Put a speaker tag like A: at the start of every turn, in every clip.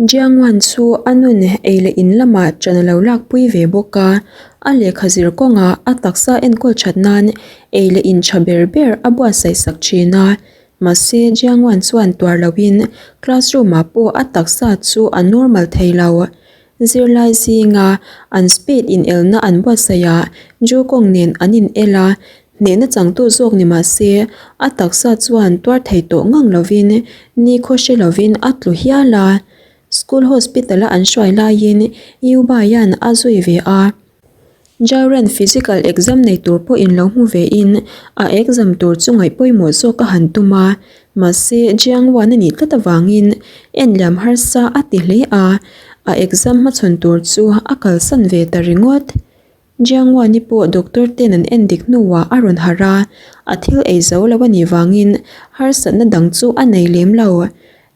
A: Jiangwan chu a nun ei leh in lamah ṭan a lo lakpui ve bawk a, a lehkha zir kawngah a taksa enkawl ṭhat nan ei leh in ṭha ber ber a buatsaih sak ṭhin a. Mahse, Jiangwan chuan tuar loin classroom-ah pawh a taksa chu a normal thei lo. Zirlai zinga an speed inelna an buatsaihah Ju Kong nen an inel a, hnehna changtu zawk ni mah se a taksa chuan tuar thei tawh ngang lovin nikhaw hre lovin a tlu hial a. School hospital-a an hruai laiin Yu Baia'n a zui ve a. Jauran physical exam nei tur pawhin lo hmu ve in a exam tur chu ngaih pawimawh zawk a han tum a, mahse Jiang Wan a nih tlat avangin en liam harsa a ti hle a, a exam hmachhawn tur chu a kalsan ve ta ringawt. Jiang Wan-i pawh doctor ten an en dik hnuah a rawn harh a, a thil ei zo lo a nih vangin harsatna dang chu a nei lem lo.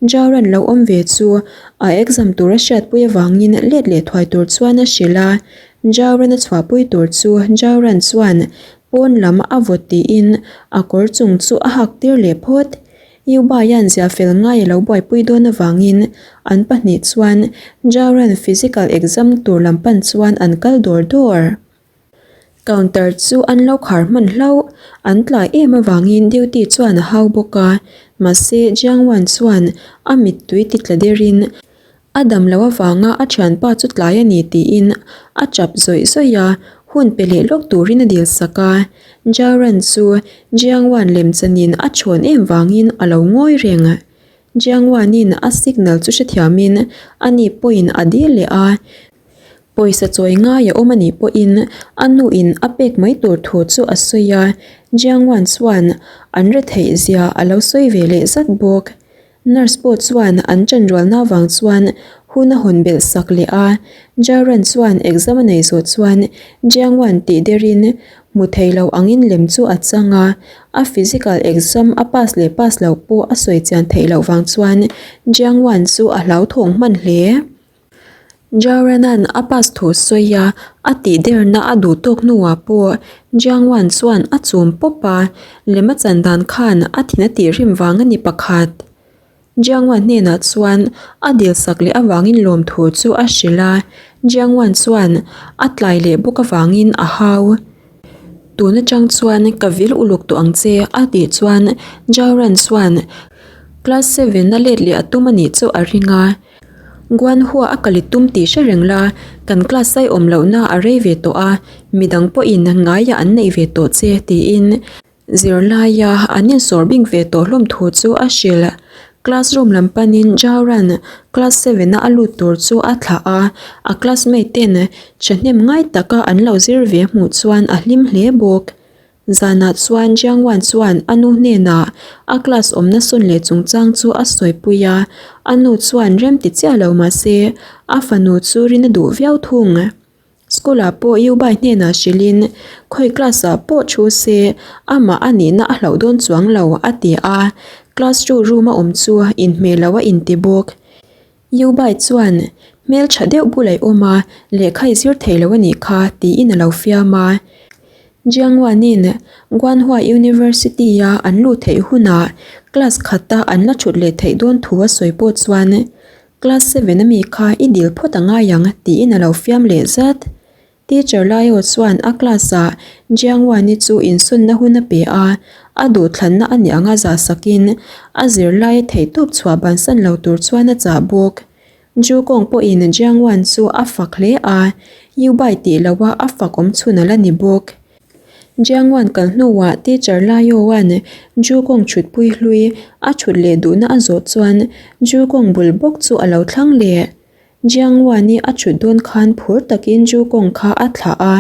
A: Jauran lo awm ve chu a exam tur a hriatpui avangin let leh thuai tur chuan a hrilh a, Jauran a chhuahpui tur chu Jauran chuan pawn lam a vawt tiin a kawr chung chu a hak tir leh phawt. Yubaia'n zia fel ngai a lo buaipui dawn avangin an pahnih chuan Jauran physical exam tur lam pan chuan an kal dawr dawr. Counter chu an lo khar hman hlauh, an tlai em avangin duty chuan a hau bawk a, mahse Jiang Wan chuan a mittui ti tla derin a dam loh avanga a thianpa chu tlai a ni tiin a tap zawih zawih a, hun pe leh lawk turin a dil sak a. Jiao Ran chu Jiang Wan lemchanin a thawn em vangin a lo ngawi reng. Jiang Wan-in a signal chu hrethiamin ani pawhin a dil leh a. Pawisa chawi ngai a awm a nih pawhin a nuin a pek mai tur thu chu a sawi a, Jiang Wan chuan an retheih zia a lo sawi ve leh zat bawk. Nurse pawh chuan an chanrualna avang chuan hun a hawn belh sak leh a, Jiaoran chuan exam a nei zawh chuan Jiang Wan tih derin hmu thei lo angin lem chu a chang a, a physical exam a pass leh pass loh pawh a sawi chian theih loh vang chuan Jiang Wan chu a hlauthawng hman hle. Jauran-a'n a pass thu sawi a, a tih derna a duh tawk hnuah pawh Jiang Wan chuan a chum pawp a, lem a chan dan khan a thin a tih rim vang a ni pakhat. Jiang Wan hnenah chuan a dil sak leh avangin lawmthu chu a hrilh a, Jiang Wan chuan a tlai leh bawk avangin a hau. Tun atang chuan ka vil uluk tawh ang che a tih chuan Jauran chuan class seven a let leh a tum a nih chu a ring a. Guanhua a kal i tum tih hre reng la, kan class sai awm lohna a rei ve tawh a, midang pawhin ngaiah an neih ve tawh che tiin zirlaia an insawr bik ve tawh hlawm thu chu a hrilh. Classroom lam panin Jauran class seven a a lut tur chu a thlah a, a classmate ten thahnem ngai taka an lo zir ve hmuh chuan a hlim hle bawk. Zanah chuan Jiang Wan chuan a nu hnenah a class awmna sawn leh chungchang chu a sawipui a, a nu chuan rem ti chiah lo mah se a fanu chu rin a duh viau thung. School ah pawh Yu Bai hnenah hrilhin khawi class ah pawh thu se amah a nihna a hlauh dawn chuang lo a ti a, class two room a awm chu inhmeh lo a inti bawk. Yu Bai chuan, Hmel tha deuh bul a awm a, lehkha i zir thei lo a nih kha, tiin a lo fiam a. Jiang Wan-in Guanhua University-a an luh theih hunah class khata an la thut leh theih dawn thu a sawi pawh chuan, Class seven ami kha i dil phawt a ngai ang, tiin a lo fiam leh zat. Teacher Laio chuan a class-ah Jiang Wan-i chu insawnna hun a pe a, a duhthlanna a nih anga zah sakin a zirlai a theihtawp chhuah bansan lo tur chuan a chah bawk. Ju Kong pawhin Jiang Wan chu a fak hle a, Yu Bai tih loha a fak awm chhun a la ni bawk. Jiang Wan kal hnuah Teacher Laio-a'n Ju Kong thutpui hlui a thut leh duhna a zawh chuan Ju Kong bul bawk chu a lo thlang leh. Jiang Wan-i a chhut dawn khan phur takin Ju Kong kha a thlah a,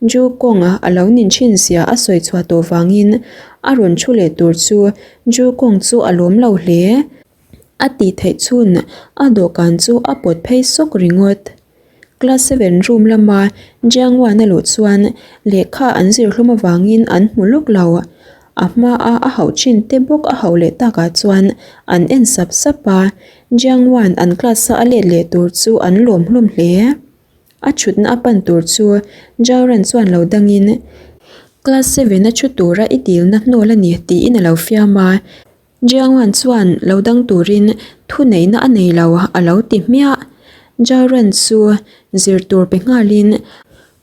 A: Ju Kong a lo nin thin zia a sawi chhuah tawh vangin a rawn thu leh tur chu Ju Kong chu a lawm lo hle. A tih theih chhun a dawhkan chu a pawt phei sawk ringawt. Class seven room lama Jiang Wan a luh chuan lehkha an zir hlum avangin an hmu lawk lo. A hmaa a hauh thin te bawk a hauh leh takah chuan an en sap sap a, Jiang Wan an class a a let leh tur chu an lawm hlawm hle. A thutna a pan tur chu Zhao Ran chuan lo dangin, Class seven a thu tura i dilna hnawl a ni tiin a lo fiam a. Jiangwan chuan lo dang turin thuneihna a nei lo a lo ti hmiah. Jaran chu zir tur pe nghalin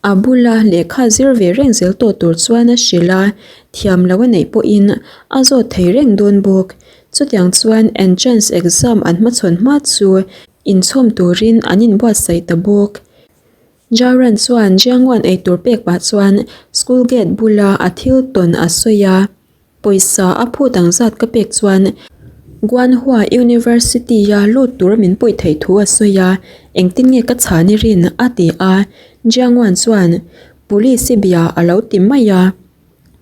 A: a bula lehkha zir ve reng zel tawh tur chuan a hrilh a, thiam lo a neih pawhin a zawt thei reng dawn bawk. Chutiang chuan entrance exam an hmachhawn hma chu inchhawm turin an inbuatsaih ta bawk. Jaran chuan Jiangwan eitur pek pah chuan school gate bula a thil tawn a sawi a. Pawisa a phut ang zat ka pek chuan Guanhua University-a lut tura min puih theih thu a sawi a, engtin nge ka chhan i rin? a ti a, Jiangwan chuan Police i bia a lo ti mai a.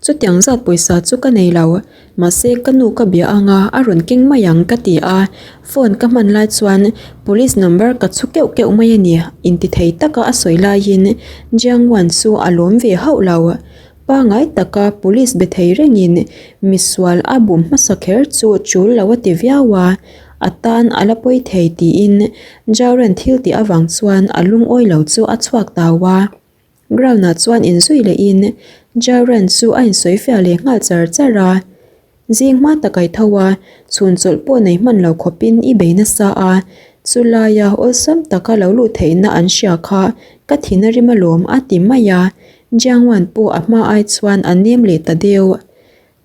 A: Chutiang zat pawisa chu ka nei lo, mahse ka nu ka bia anga a rawn keng mai ang ka ti a, phone ka hman lai chuan Police number ka chhu keuh keuh mai a ni, intithei taka a sawi laiin Jiangwan chu a lawm ve hauh lo. Pangai taka police be thei rengin misual a bum hmasa kher chu tul lo a ti viau a, a tan a la pawi thei tiin Jauran thil tih avang chuan a lungawi lo chu a chhuak tau a. Ground ah chuan inzui lehin Jauran chu a insawi fiah leh nghal char char a. Zing hma tak ai tho a, chhun chawlh pawh nei hman lo khawpin i bei nasa a, chulaia awlsam taka lo luh theihna an hria kha ka thin a rim alawm a ti mai a, Jiangwan pawh a hma ai chuan a nem leh ta deuh.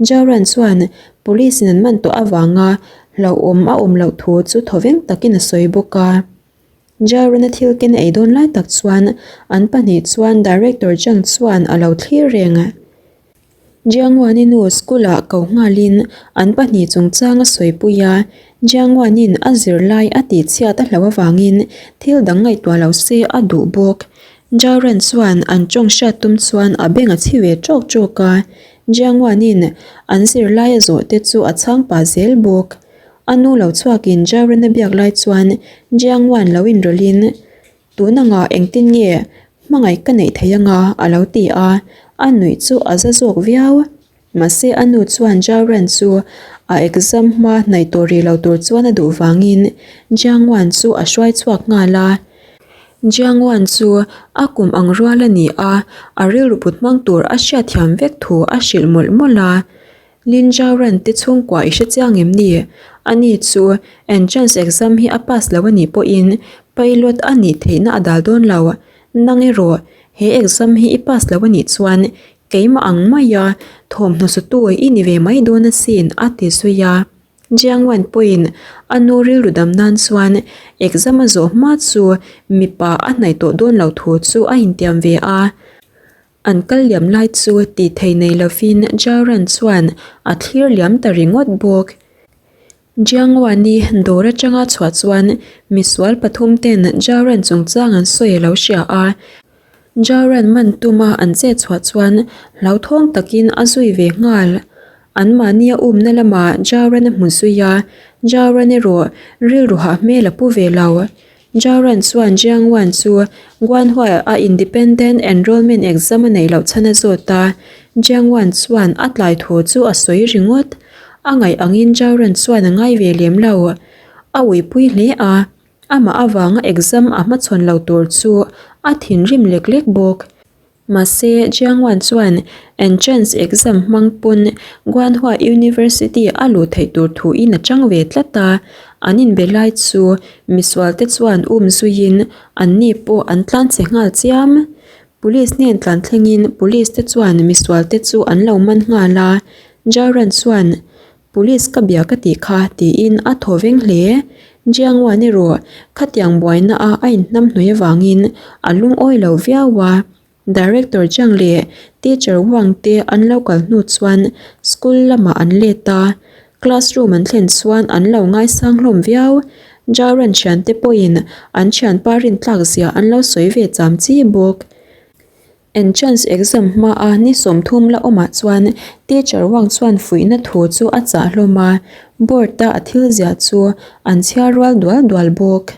A: Jaoran chuan police in an man tawh avanga hlauhawm a awm loh thu chu thawveng takin a sawi bawk a. Jaorana thil ken ei dawn lai tak chuan an pahnih chuan Director Zhang chuan a lo thlir reng. Jiangwani nu school-ah ko nghalin an pahnih chungchang a sawipui a, Jiangwanin a zirlai a tihchhiat a hlauh avangin thil dang ngaihtuah lo se a duh bawk. Jaoran chuan an tawng hriat tum chuan a beng a chhi ve ṭawk ṭawk a, Jiangwanin an zirlai a zawh te chu a chhang pah zel bawk. A nu lo chhuakin Jaoran a biak lai chuan Jiangwan lo inrawlhin, Tun anga engtin nge hmangaih ka neih theih anga a lo ti a, a nuih chu a za zawk viau. Mahse a nu chuan Jaoran chu a exam hma hnaih tawh rih lo tur chuan a duh vangin Jiangwan chu a hruai chhuak nghal a. Jiangwan chu a kum ang rual a ni a, a rilru put hmang tur a hriatthiam vek thu a hrilh mawlh mawlh a. Lin Zhaoran te chhungkua i hre chiang em ni? Ani chu entrance exam hi a pass lo a nih pawhin pilot a nih theihna a dal dawn lo. Nang erawh, he exam hi i pass lo a nih chuan keimah ang maia thawmhnaw sutu i ni ve mai dawn asin a ti zui a. Jiang Wan pawhin a nu rilru dam nan chuan exam a zawh hma chu mipa a hnaih tawh dawn lo thu chu a intiam ve a. An kal liam lai chu tih thei nei lovin Jaoran chuan a thlir liam ta ringawt bawk. Jiangwani dawr atanga chhuah chuan misual pathum ten Jaoran chungchang an sawi a lo hria a. Jaoran man tuma an chet chhuah chuan hlauthawng takin a zui ve nghal. Anmahni a umna lamah Jaoran a hmu zui a, Jaoran erawh rilru hah hmel a pu ve lo. Jaoran chuan Jiang Wan chu Guanhua a Independent Enrollment Exam a neih loh chhan a zawt a, Jiang Wan chuan a tlai thu chu a sawi ringawt. A ngaih angin Jaoran chuan a ngai ve lem lo. A uipui hle a, amah avanga exam a hmachhawn lo tur chu a thinrim lek lek bawk. Mahse, Jiang Wan chuan entrance exam hmang pawn Guanhua University a luh theih tur thuin a chang ve tlat a, an inbe lai chu misual te chuan um zuiin anni pawh an tlan che nghal chiam. Police hnen tlan thlengin police te chuan misual te chu an lo man nghal a, Jiang Ran chuan Police ka bia ka tih kha tiin a thaw veng hle. Jiang Wan erawh khatiang buaina a a inhnam hnui avangin a lungawi lo viau a. Director Jiang leh Teacher Wang te an lo kal hnu chuan school lamah an let a. Classroom an thlen chuan an lo ngaisang hlawm viau. Jaoran thiante pawhin an thianpa rintlak zia an lo sawi ve cham chi bawk. Entrance exam hmaa ni 30 la awmah chuan teacher Wang chuan fuihna thu chu a chah hlawm a, board-a a thil ziah chu an chhiar rual dual dual bawk.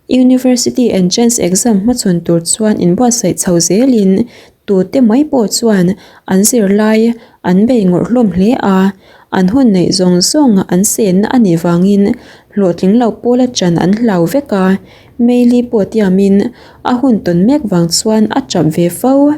A: University entrance exam hmachhawn tur chuan inbuatsaih chho zelin tute mai pawh chuan an zirlai an bei ngawrh hlawm hle a, an hun neih zawng zawng an senna a nih vangin hlawhtling lo pawla chan an hlau vek a. Meili pawh tiamin a hun tawn mek vang chuan a chap ve fo.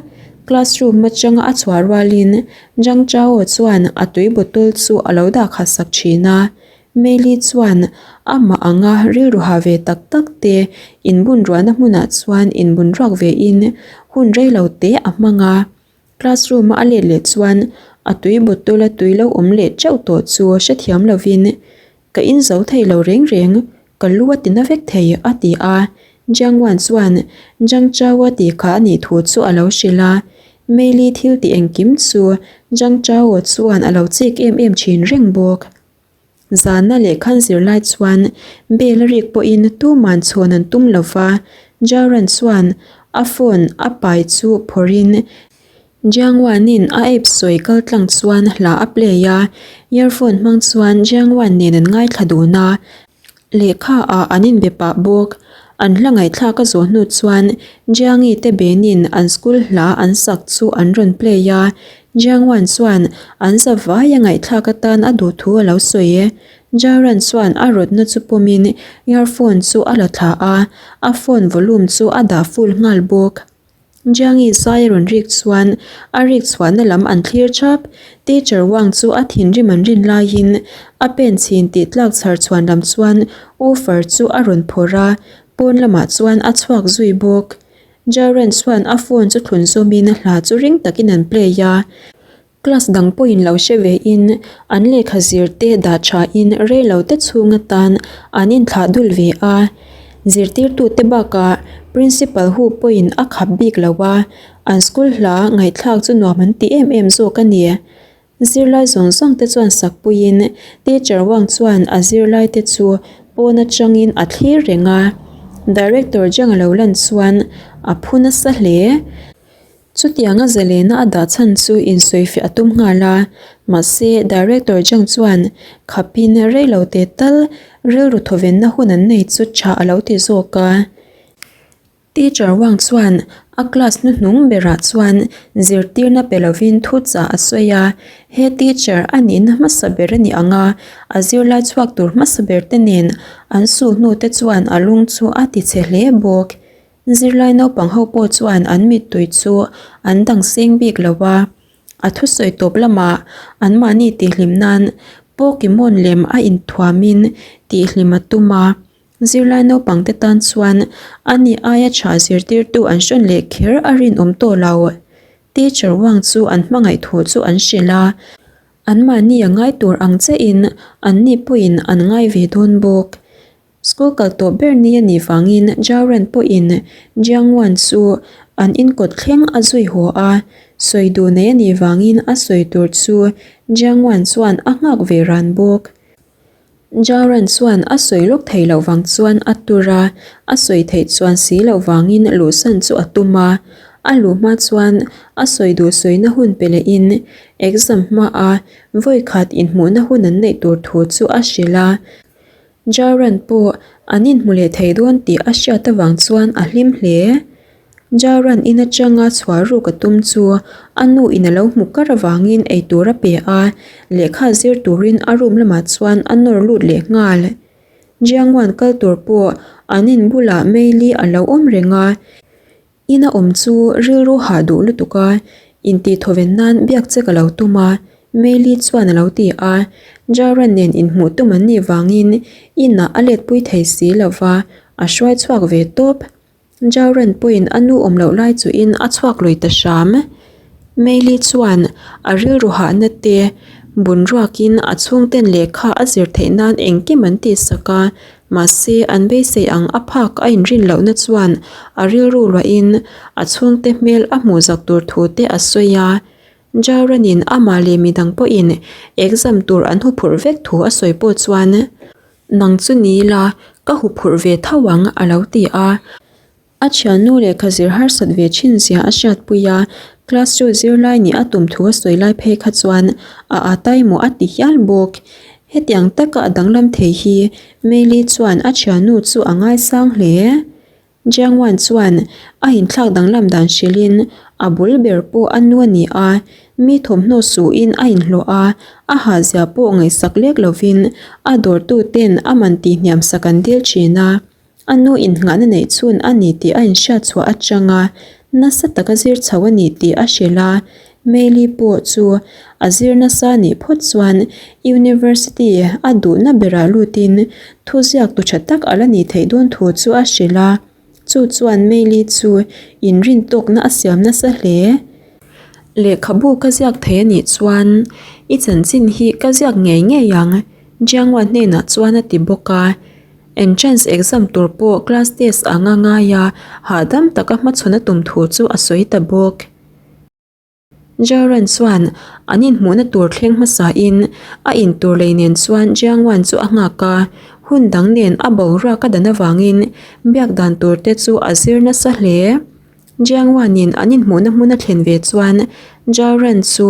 A: Classroom atanga a chhuah rualin Zhang Chao chuan a tui bottle chu a lo dah khat sak thin a. Meili chuan amah anga rilru ha ve tak tak te inbun ruahna hmunah chuan inbun ruak ve in hun rei lo te a hmang a. Classroom a a let leh chuan a tui bottle a tui lo awm leh teuh tawh chu hrethiam lovin Ka in zo thei lo reng reng, ka lu a ti na vek thei a ti a. Jiang Wan chuan Zhang Chao a tih kha a nih thu chu a lo hrilh a. Meili thil tih engkim chu Zhang Chao chuan a lo chik em em thin reng bawk. Zana lehkhan zirlai chuan bell a rik pawhin tuman chhawn an tum lo va, Jaran chuan a phone a pai chu phawrhin Jiang Wan-in a app sawi kal tlang chuan hla a play a, earphone hmang chuan Jiang Wan nen an ngaithla dun a, lehkha ah an inbe pah bawk. An hla ngaihthlak a zawh hnu chuan Jiangi te benin an school hla an sak chu an rawn play a, Jiang Wan chuan an za vai a ngaihthlak atan a duh thu a lo sawi e. Jaran chuan a rawtna chu pawmin earphone chu a la thla a, a phone volume chu a dah full nghal bawk. Jiangi zai a rawn rik chuan a rik chhuahna lam an thlir thap. Teacher Wang chu a thinrim an rin laiin a pen chhin tih tlak chhar chhuan lam chuan woofer chu a rawn phawrh a, pawn lamah chuan a chhuak zui bawk. Jaren chuan a phone chu thlun zawmin hla chu ring takin an play a. Class dang pawhin lo hre ve in an lehkha zir te dah tha in rei lo te chhung atan an inthlah dul ve a. Zirtirtu te bakah Principal hu pawhin a khap bik lo a, an school hla ngaihthlak chu nuam an ti em em zawk a ni. Zirlai zawng zawng te chuan sakpuiin Teacher Wang chuan a zirlai te chu pawn atangin a thlir reng a. Director Zhang a lo lan chuan a phu nasa hle. Chutianga zalena a dah chhan chu insawifiah a tum nghal a, mahse Director Zhang chuan khapin reilo te tal rilru thawvenna hun an nei chu tha a lo ti zawk a. Teacher Wang chuan a class hnuhnung berah chuan zirtirna pe lovin thu chah a sawi a, he teacher a nihna hmasa ber a ni ang a, a zirlai chhuak tur hmasa ber te nen an sul hnu te chuan a lung chu a ti chhe hle bawk. Zirlai naupang ho pawh chuan an mittui chu an dang seng bik lo a, a thusawi tawp lamah anmahni tihhlim nan Pokemon lem a inthuamin tihhlim a tum a. Zirlai naupang te tan chuan ani aia tha zirtirtu an hrawn leh kher a rinawm tawh lo. Teacher Wang chu an hmangaih thu chu an hrilh a, anmahni a ngai tur ang chiahin anni pawhin an ngai ve dawn bawk. School kal tawh ber ni a nih vangin Jauren pawhin Jiang Wan chu an inkawt thleng a zui haw a, sawi duh nei a nih vangin a sawi tur chu Jiang Wan chuan a nghak ve ran bawk. Jauren chuan a sawi lawk thei loh vang chuan a tur a, a sawi theih chuan si loh vangin luhsan chu a tum a. A luh hma chuan a sawi duh sawina hun pe lehin exam hmaa vawikhat inhmuhna hun an neih tur thu chu a hrilh a. Jaran pawh an inhmu leh thei dawn tih a hriat avang chuan a hlim hle. Jaran in atanga chhuah ruk a tum chu a nu in a lo hmu kar avangin eitur a pe a, lehkha zir turin a room lamah chuan a nawr lut leh nghal. Jiangwan kal tur pawh an in bulah Meili a lo awm reng a. Ina awm chu rilru hah duh lutuk a, intih thawven nan biak che ka lo tum a, Meili chuan a lo ti a, Jaran nen inhmuh tum an nih vangin inah a letpui thei si lo va, a hruai chhuak ve tawp. Jaran pawhin a nu awm loh lai chuhin a chhuak lui ta hram. Meili chuan a rilru hahna te bunruakin a chhungten lehkha a zir theih nan engkim an tihsak a, mahse an beisei ang a phak a inrin lohna chuan a rilru luahin a chhungte hmel a hmuh zak tur thu te a sawi a. Jauranin amah leh midang pawhin exam tur an huphurh vek thu a sawi pawh chuan, Nang chu ni ila ka huphurh ve tho ang a lo ti a. A thiannu lehkha zir harsat ve thin zia a hriatpui a, class chu zirlai nih a tum thu a sawi lai phei kha chuan a a taimawh a ti hial bawk. Hetiang taka a danglam thei hi Meili chuan a thiannu chu a ngaisang hle. Jiang Wan chuan a inthlak danglam dan hrilhin a bul ber pawh a nu a ni a, mi thawmhnaw suhin a inhlawh a, a hahzia pawh ngaihsak lek lovin a dawrtuten a man tihhniam sak an dil thin a. A nu innghahna neih chhun a ni tih a inhriat chhuah atanga nasa taka zir chho a ni tih a hrilh a. Meili pawh chu a zir nasa nih phawt chuan University a duhna berah lutin thuziak tu tha tak a la nih theih dawn thu chu a hrilh a. Chu chuan Meili chu inrin tawkna a siam nasa hle. Lehkhabu ka ziak thei a nih chuan i chanchin hi ka ziak ngei ngei ang, Jiangwan hnenah chuan a ti bawk a. Entrance exam tur pawh class test anga ngaia hahdam taka hmachhawn a tum thu chu a sawi ta bawk. Jaran chuan an inhmuhna tur thleng hmasain a intur lei nen chuan Jiangwan chu a nghak a, hun dang nen a boruak a dan avangin biak dan tur te chu a zir nasa hle. Jiangwanin an inhmuhna hmun a thlen ve chuan Jaran chu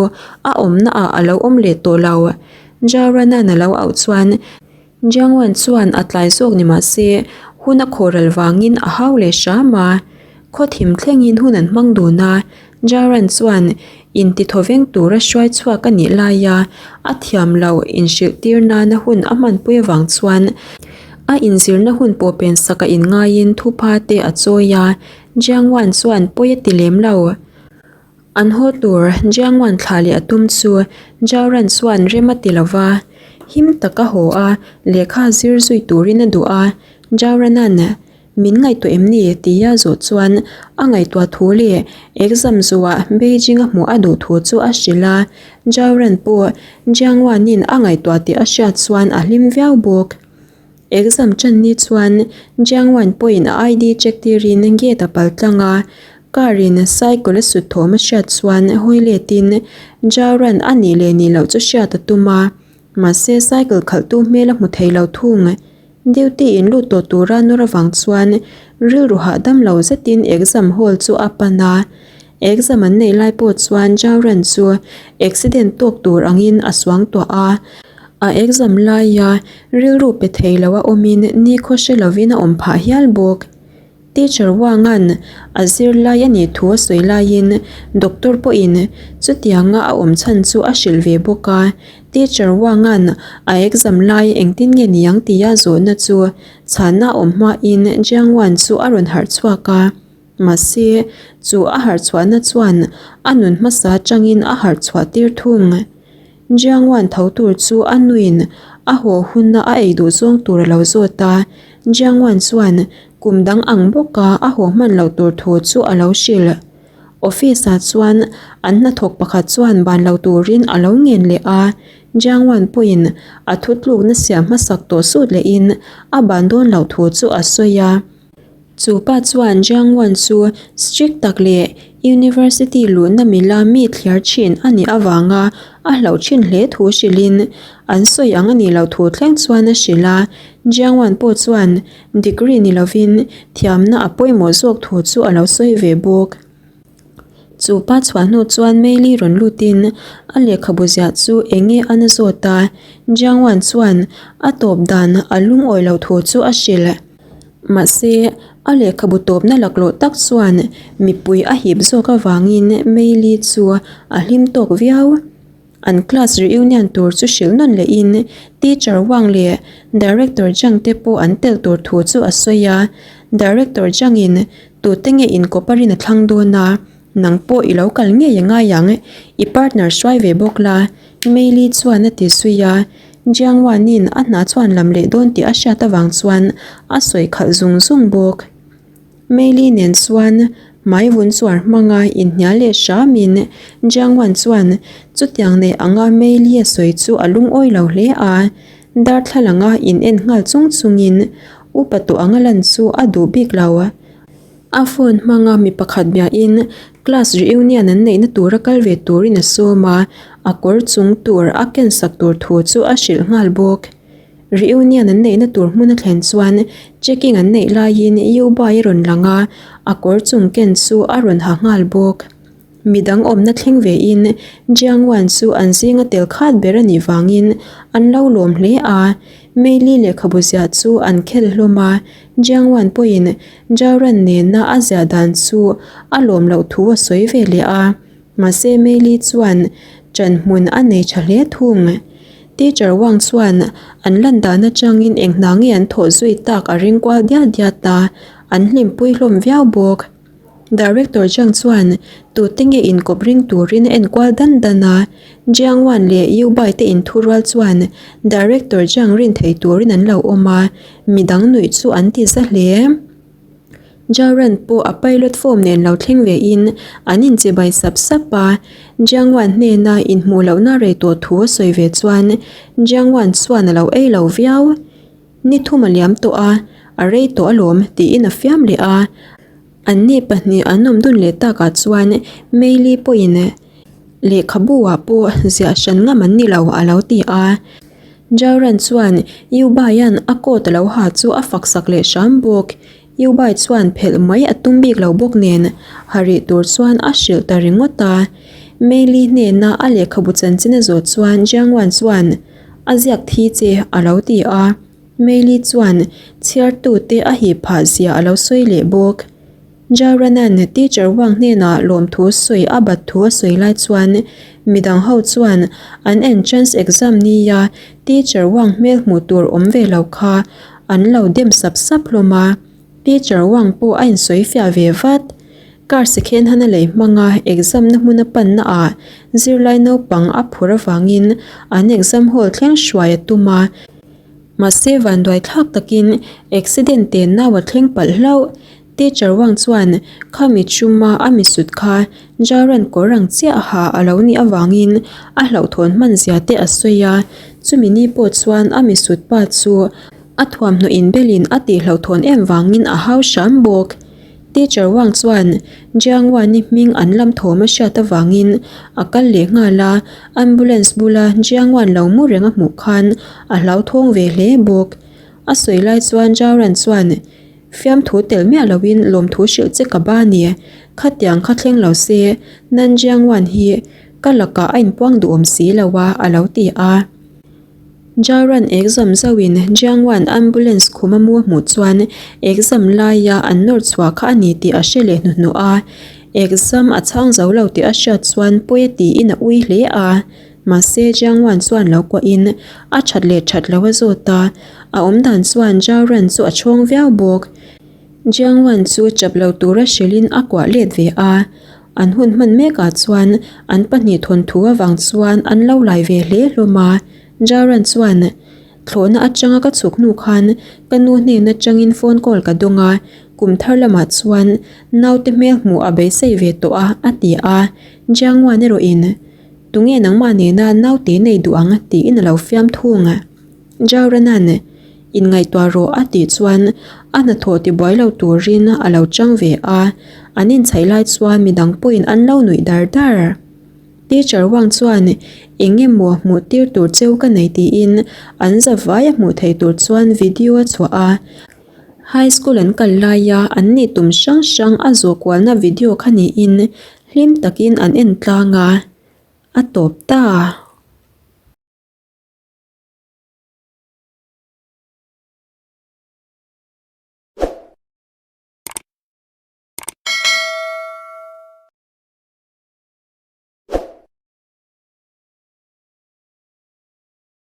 A: a awmna ah a lo awm leh tawh lo. Jarana'n a lo auh chuan Jiangwan chuan a tlai zawk ni mah se hun a khawhral vangin a hau leh hram a. Khaw thim thlengin hun an hmang dun a, Jaran chuan intithawveng tura hruai chhuak a nih laia a thiam lo inhrilh tir nana hun a hmanpui avang chuan a inzirna hun pawh pen sak a inngaiin thupha te a chawi a, Jiangwan chuan pawi a ti lem lo. An haw tur Jiangwan thlah leh a tum chu Jaoran chuan rem a ti lo va, him tak a haw a, lehkha zir zui turin a duh a. Jaorana'n, Min ngaihtuah em ni? tia zawh chuan a ngaihtuah thu leh exam zuah Beijing a hmuh a duh thu chu a hrilh a. Jaoran pawh Jiangwanin a ngaihtuah tih a hriat chuan a hlim viau bawk. Exam ṭan ni chuan Jiangwan pawhin a ID check tirin gate a pal tlang a, car in cycle a sut thawm a hriat chuan hawi letin Jaoran a nih leh nih loh chu hriat a tum a, mahse cycle khalhtu hmel a hmu thei lo thung. Duty in lut tawh tura nawr avang chuan rilru hahdam lo zetin exam hall chu a pan a, exam an neih lai pawh chuan Jaoran chu accident tawk tur angin a suangtuah a. A exam laia rilru pe thei lo a awmin nikhaw hre lovin a awm phah hial bawk. Teacher Wang-a'n a zirlai a nih thu a sawi laiin doctor pawhin chutianga a awm chhan chu a hrilh ve bawk a. Teacher Wang-a'n a exam lai engtin nge niang tia zawhna chu chhanna a awm hmain Jiang Wan chu a rawn harh chhuak a. Mahse, chu a harh chhuahna chuan a nun hmasa atangin a harh chhuah tir thung. Jiangwan tho tur chu a nuin a haw huna a ei duh zawng tur a lo zawt a, Jiangwan chuan kum dang ang bawka a haw hman loh tur thu chu a lo hrilh. Office ah chuan an hnathawk pakhat chuan ban lo turin a lo ngen leh a, Jiangwan pawhin a thutlukna siam hmasak tawh sut lehin a ban dawn loh thu chu a sawi a. Chu pa chuan Jiang Wan chu strict tak leh university luhna mila mi thliar thin a nih avanga a hlauh thin hle thu hrilhin an sawi ang a nih loh thu thleng chuan a hrilh a. Jiang Wan pawh chuan degree ni lovin thiamna a pawimawh zawk thu chu a lo sawi ve bawk. Chu pa chhuah hnu chuan Meili rawn lutin a lehkhabu ziah chu eng nge a na zawt a, Jiang Wan chuan a tawp dan a lungawi loh thu chu a hrilh. Mahse, a lehkhabu tawpna laklawh tak chuan mipui a hip zawk avangin Meili chu a hlim tawk viau. An class reunion tur chu hrilh nawn lehin Teacher Wang leh Director Zhang te pawh an tel tur thu chu a sawi a. Director Zhang in tute nge inkawp a rin a thlang dawn a, nang pawh i lo kal ngei a ngai ang, i partner hruai ve bawk la, Meili chuan a ti zui a. Jiang Wan in a hna chuan lam leh dawn tih a hriat avang chuan a sawi khalh zung zung bawk. Meili nen chuan hmai vun chuar hmanga inhnial leh hramin Jiang Wan chuan chutiang nei anga Meili a sawi chu a lungawi lo hle a, darthlalanga in en nghal chung chungin upa tawh anga lan chu a duh bik lo. A phone hmanga mi pakhat biahin class reunion an neihna tura kal ve turin a sawm a, a kawr chung tur a ken sak tur thu chu a hrilh nghal bawk. Reunion an neihna tur hmun a thlen chuan checking an neih laiin U Bai a rawn lang a, a kawr chung ken chu a rawn ha nghal bawk. Midang awmna thleng vein Jiang Wan chu an zinga tel khat ber a nih vangin an lo lawm hle a, Meili lehkhabu ziah chu an khel hlawm a, Jiang Wan pawhin Zhao Ran nena a ziah dan chu a lawm loh thu a sawi ve leh a. Mahse Meili chuan ṭan hmun a nei ṭha hle thung. Teacher Wang chuan an lan dan aṭangin eng hna nge an thawh zui tak a ring kual diat diat a, an hlimpui hlawm viau bawk. Director Zhang chuan tute nge inkawp ring turin a enkual dan dan a, Jiang Wan leh Yu Bai te inthurual chuan Director Zhang rin thei turin an lo awm a, midang nuih chu an ti za hle. Zhao Ran pawh a pilot form nen lo thleng ve in an inchibai sap sap a, Jiang Wan hnena inhmuh lohna rei tawh thu a sawi ve chuan Jiang Wan chuan a lo ei lo viau. Ni thum a liam tawh a, a rei tawh alawm tiin a fiam leh a. Anni pahnih an awm dun leh takah chuan Meili pawhin lehkhabu ah pawh ziah hran ngam an ni lo a lo ti a. Jauran chuan Yubaia'n a coat a lo ha chu a fak sak leh hram bawk. Yubai chuan phelh mai a tum bik lo bawk nen ha rih tur chuan a hrilh ta ringawt a. Meili hnena a lehkhabu chanchin a zawh chuan Jiangwan chuan a ziak thi che a lo ti a. Meili chuan chhiartute a hip phah zia a lo sawi leh bawk. Jaranan Teacher Wang hnenah lawmthu sawi a bat thu a sawi lai chuan midang ho chuan an entrance exam nia Teacher Wang hmel hmuh tur awm ve lo kha an lo dem sap sap hlawm a. Teacher Wang pawh a insawi fiah ve vat. Car second hand a lei hmanga exam na hmun a panna ah zirlai naupang a phur avangin an exam hall thleng hruai a tum a. Mahse vanduai thlak takin accident te nau a thleng palh hlauh. Teacher Wang chuan khami chuma a misut kha Jaran kawr ang chiah ha a lo nih avangin a hlauhthawn hman zia te a sawi a, chumi ni pawh chuan a misut pa chu a thuamhnaw inbelin a tih hlauhthawn em vangin a hau hram bawk. Teacher Wang chuan Jiang Wan-i hming an lam thawm a hriat avangin a kal leh nghal a, ambulance bula Jiang Wan lo mu reng a hmuh khan a hlauthawng ve hle bawk. A sawi lai chuan Zhao Ran chuan Fiamthu tel miah loin lawmthu hrilh che ka ba ni, khatiang kha thleng lo se Nan Jiang Wan hi ka lakah a inpuang duhawm si lo a, a lo ti a. Jaran exam zauhin Jiangwan ambulance khum a mu a hmuh chuan exam laia an nawr chhuah kha a ni tih a hre leh hnuhnawh a, exam a chhang zo lo tih a hriat chuan pawi a tiin a ui hle a. Mahse Jiangwan chuan lo kuahin a that leh that lo a zawt a, a awmdan chuan Jaran chu a chhawng viau bawk. Jiangwan chu chap lo tura hrilhin a kuah let ve a, an hun hman mekah chuan an pahnih thawnthu avang chuan an lo lai ve hle hlawm a. Jaran chuan, Thlawhna atanga ka chhuk hnu khan ka nu hnen atangin phone call ka dawng a, kum thar lamah chuan naute hmel hmuh a beisei ve tawh a, a ti a. Jiangwan erawhin, Tunge nangmah nena naute nei duh ang? tiin a lo fiam thung. Jauranan, Inngaihtuah rawh a tih chuan a hnathawh tibuai lo turin a lo chang ve a, an inchhaih lai chuan midang pawhin an lo nuih dar dar. Teacher Wang chuan eng emaw hmuh tir tur cheu ka nei tiin an zavai a hmuh theih tur chuan video a chhuah a. High school an kal laia an nih tum hrang hrang a zawh kualna video kha niin hlim takin an en tlang a, a tawp ta.